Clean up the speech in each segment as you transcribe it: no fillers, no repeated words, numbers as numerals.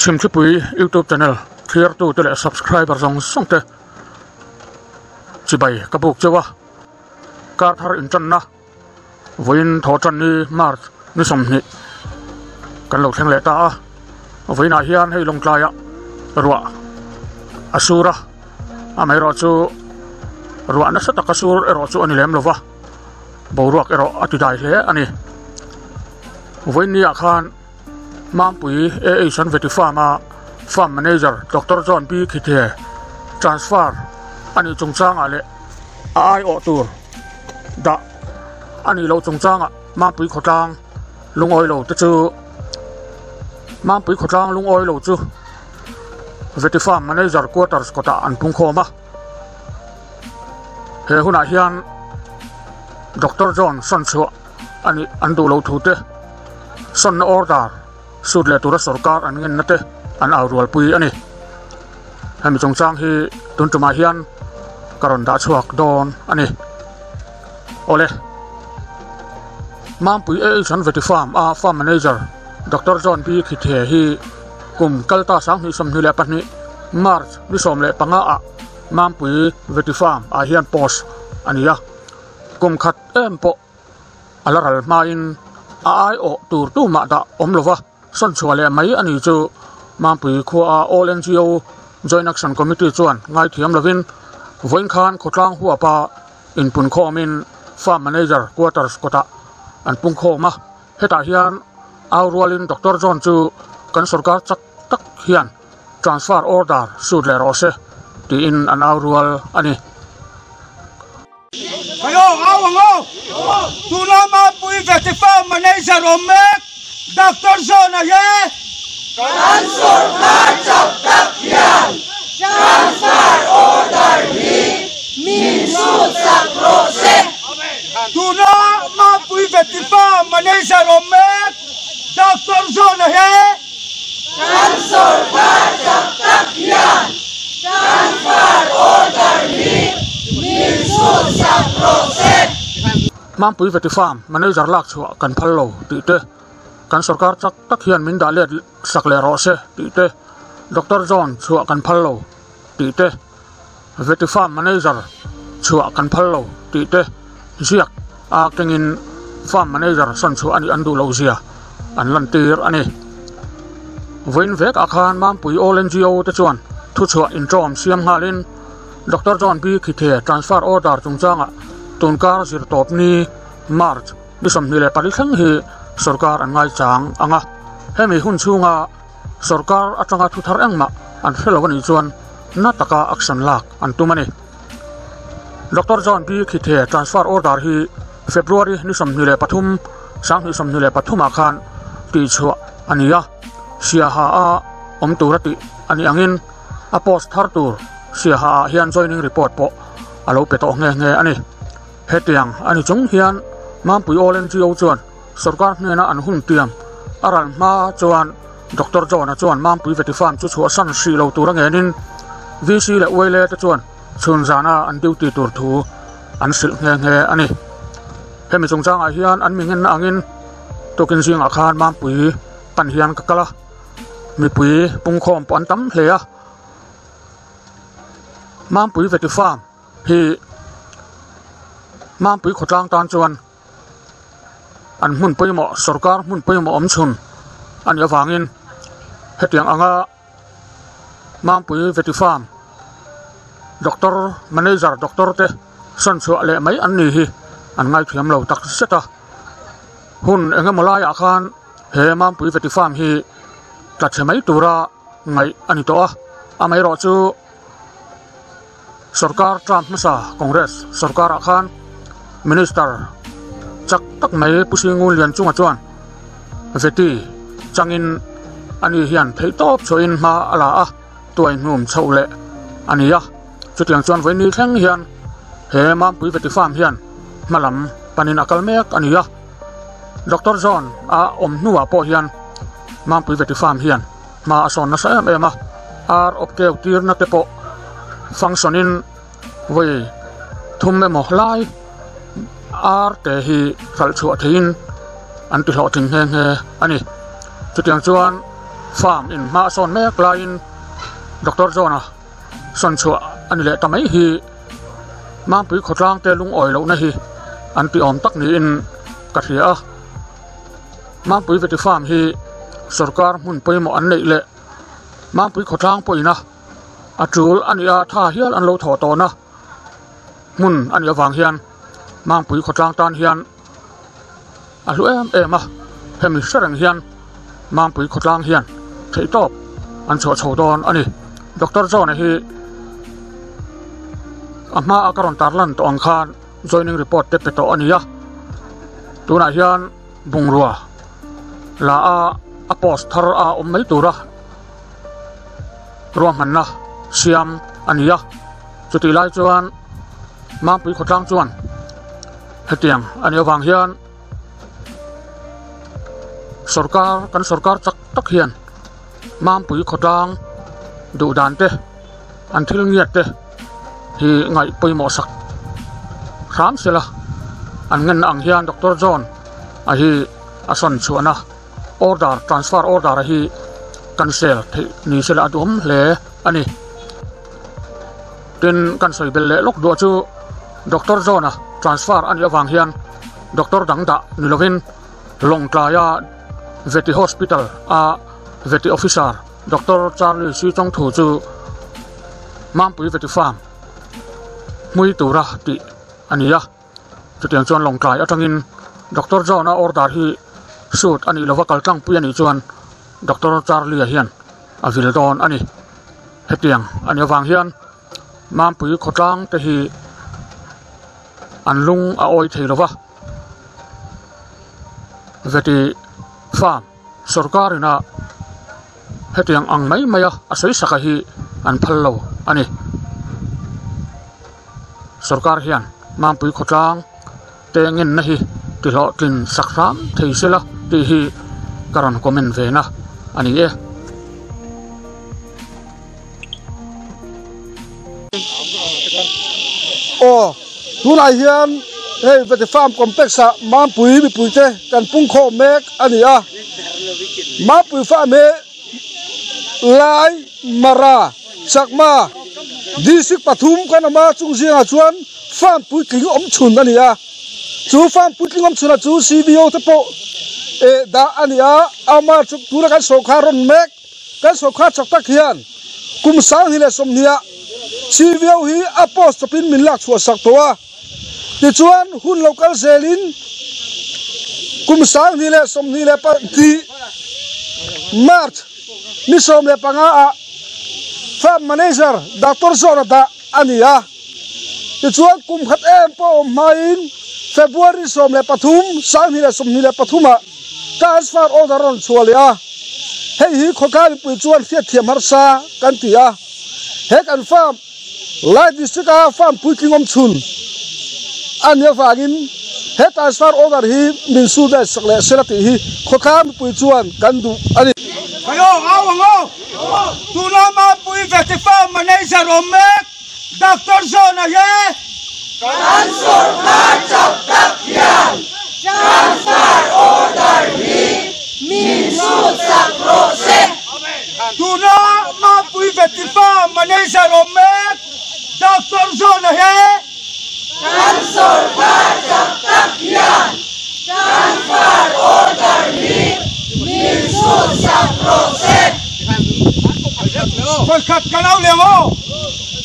Chhimchhipui youtube channel thlir tute leh subscriber zawng zawng te chibai ka buk cheu a, kar thar intanna vawiin thaw tan ni March ni 20 kan lo thleng leh ta a, vawiinah hian hei lawngtlaiah ruah a sur a, amaherawhchu ruah nasa taka sur erawh chu a ni lem lo va, boruak erawh a ti dai hle a ni. Vawiin ni ah khan Mampui AH an veti farm a farm manager Doctor John P Khithe transfer a nih chungchangah leh a aiawh tur dah a nih loh chungchangah Mampui khawtlang lungawi lo te chu Mampui khawtlang lungawi lo chu veti farm manager quarters kawtah an pungkhawm a. He hunah hian Doctor John sawnchhuah a nih an duh loh thu te, sawnna order sut leh tura sorkar an ngenna te an au rualpui a ni. Hemi chungchang hi tun tumah hian ka rawn dah chhuak dawn a ni. Awle, Mampui AH an Veti Farm a Farm Manager Doctor John B Khithe hi kum kalta 2022 March ni 15 ah Mampui Veti Farm ah hian post a ni a, kum khat em pawh a la ral hmain a aiawh tur tumah dah awm lova sawn chhuah leh mai a ni chu Mampui khuaa All NGO Joint Action Committee chuan ngaithiam lovin vawiin khan khawtlang huapa inpunkhawmin Farm Manager Quarters kawtah an pungkhawm a, hetah hian au rualin Doctor John chu kan sorkar chak tak hian transfer order sut leh rawh se tiin an au rual a ni. Hello, au ang aw! Tuna Mampui Vety Farm Manager awm mek Doctor John-a hi. Kan sorkar chak tak hian transfer order hi min sut sak rawh se. Tuna Mampui Vety Farm Manager awm mek Doctor John-a hi. Kan sorkar chak tak hian transfer order hi min sut sak rawh se. Mampui Vety Farm Manager lak chhuah kan phal lo tih te, kan sorkar chak tak hian min dah let sak leh rawh se tih te, Doctor John chhuah kan phal lo tih te, Vety Farm Manager chhuah kan phal lo tih te ziak a kengin Farm Manager sawn chhuah a nih an duh loh zia an lantir a ni. Vawiin vek ah khan Mampui All NGO te chuan thuchhuah intawm siam nghalin Doctor John B Khithe transfer order chungchangah tunkar zirtawp ni March ni 24 thleng hi sorkar an ngaichang ang a, hemi hun chhunga Sorkar atanga thu thar engmah an hre lo a nih chuan na taka action lak an tum a ni. Doctor John B Khithe transfer order hi February ni 23, 2023 ah khan tihchhuah a ni a, Siaha a awm tura tih a nih angin a post thar tur Siaha ah hian joining report pawh a lo pe tawh nghe nghe a ni. Hetiang a ni chung hian Mampui All NGO chuan Sorkar hnena an hun tiam a ral hma chuan Doctor John-a chuan Mampui Vety Farm chu chhuahsan hrih lo tura ngenin VC leh Uaile te chuan chhun zana an duty tur thu an hrilh nghe nghe a ni. Hemi chungchangah hian an mi ngenna angin tukin zingah khan Mampui pan hian ka kal a, mipui pungkhawm pawh an tam hle a. Mampui Vety Farm hi Mampui khawtlang tan chuan an hmun pawimawh sorkar hmun pawimawh awm chhun a nih avangin hetiang anga Mampui Vety Farm doctor manager doctor te sawn chhuah leh mai an ni hi an ngaithiam lo tak zet a, hun eng emaw laiah khan he Mampui Vety Farm hi tla chhe mai tura ngaih a ni tawh a, amaherawhchu. Sorkar term hmasa Congress sorkarah khan Minister chak tak mai Pu Singun Lianchunga chuan Vety changin ani hian theihtawp chhuahin hma a la a, tuai hnum chhoh leh a ni a. Chutiang chuan vawiin ni thleng hian he Mampui Vety Farm hian hma lam panin a kal mek a ni a. Doctor John a awm hnuah pawh hian Mampui Vety Farm hian hma a sawn nasa em em a, ar awp keu tirna te pawh function in vawi thum emaw lai ar te hi hralh chhuah theihin an ti hlawhtling nghe nghe a ni. Chutiang chuan Farm in hma a sawn mek laiin Doctor John-a sawn chhuah a ni leh ta mai hi Mampui khawtlang te lungawi lohna hi an ti awm tak niin ka hria a. Mampui Vety Farm hi sorkar hmun pawimawh an neih leh Mampui khawtlang pawhin a a tul a nih a tha hial an lo thawh tawhna hmun a nih avang hian Mampui khawtlang tan hian a hlu em em a, hemi hre reng hian Mampui khawtlang hian theihtawp an chhuah chho dawn a ni. Doctor John-a hi a hmaa ka rawn tarlan tawh ang khan joining report te pe tawh a ni a, tunah hian bungrua la a a post thar a awm mai tura ruahmanna siam a ni a, chutih lai chuan Mampui khawtlang chuan Hetiang a nih avang hian sorkar kan sorkar chak tak hian Mampui khawtlang duh dan te an thil ngiat te hi ngaih pawimawh sak hram sela an ngenna ang hian Doctor John a hi a sawn chhuahna order transfer order a hi cancel theih ni sela a duhawm hle a ni. Tin, kan sawi belh leh lawk duah chu Doctor John-a transfer a nih avang hian doctor dang dah ni lovin Lawngtlaia Vety Hospital a Vety Officer Doctor Charlie Si Chong Thu chu Mampui Vety Farm hmui tura tih a ni a. Chutiang chuan Lawngtlai atangin Doctor John-a order hi shoot a nih lova kal tlangpui a nih chuan Doctor Charlie-a hian a vil dawn a ni. Hetiang a nih avang hian Mampui khawtlang te hi an lung a awi thei lova, Vety farm sorkar ina hetiang ang mai mai a a sawi saka hi an phal lo a ni. Sorkar hian Mampui khawtlang te ngenna hi tihlawhtlin sak hram thei sela tih hi ka rawn comment ve na a ni e. Aw, tunah hian hei Vety Farm Complex ah Mampui mipuite kan pungkhawm mek a ni a. Mampui Farm hi Lai, Mara, Chakma District pathum kan awm a, chung zingah chuan Farm puitling awm chhun a ni a. Chu farm puitling awm chhunah chu CBO te pawh eh dah a ni a, ama chu tuna kan sawrkhar rawn mek, kan sawrkhar chak tak hian kum 20 leh 20 ah CBO hi a post chawpin min lak chhuah sak tawh a. Tichuan hun lo kal zelin kum 2022 March ni 15 ah farm manager Doctor Zawna dah a ni a. Tichuan kum khat em pawh awm hmain February 13, 2023 ah transfer order a rawn chhuah leh a. Hei hi khawtlai mipui chuan hriatthiam harsa kan ti a. He kan farm Lai district a farm puitling awm chhun a nih avangin he transfer order hi min sul vel sak leh sela tih hi khawtlai mipui chuan kan duh a ni. Hello, au ang aw! Tuna Mapui Vety Farm Manager awm mek Doctor John-a hi. Kan sorkar chak tak hian transfer order hi min sut sak rawh se. Tuna Mapui Vety Farm Manager awm mek Doctor John-a hi. Kan sorkar chak tak hian transfer order hi min sut sak rawh se. Vawikhat ka lo leng aw.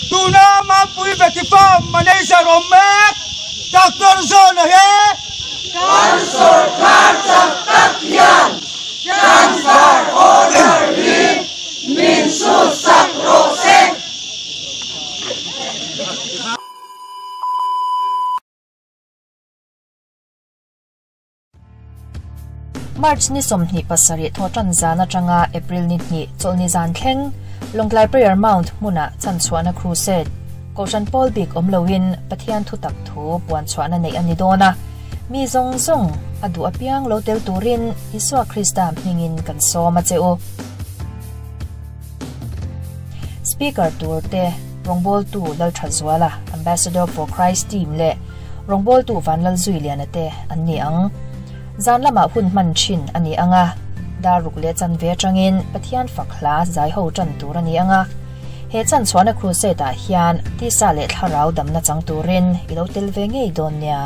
Tuna Mampui Vety Farm Manager awm mek Doctor John-a hi. Kan sorkar chak tak hian transfer order hi min sut sak rawh se. March ni 27 thawhtan zan atanga April ni hnih chawlhni zan thleng Lawngtlai Prayer Mount hmunah chanchhuahna crusade, Kohhran pawl bik awm loin Pathian thutak thu puanchhuahna neih a ni dawn a, mi zawng zawng a duh apiang lo tel turin Isua Krista hmingin kan sawm a che u. Speaker tur te rawngbawltu Lalthazuala, Ambassador for Christ team leh rawngbawltu Vanlalzuiliana te an ni ang. Zan lamah hun hman thin a ni ang a, Dar ruk leh chanve atangin Pathian fak hla zai ho tan tur a ni ang a. He chanchhuahna crusade ah hian tisa leh thlarau damna chang turin i lo tel ve ngei dawn nia.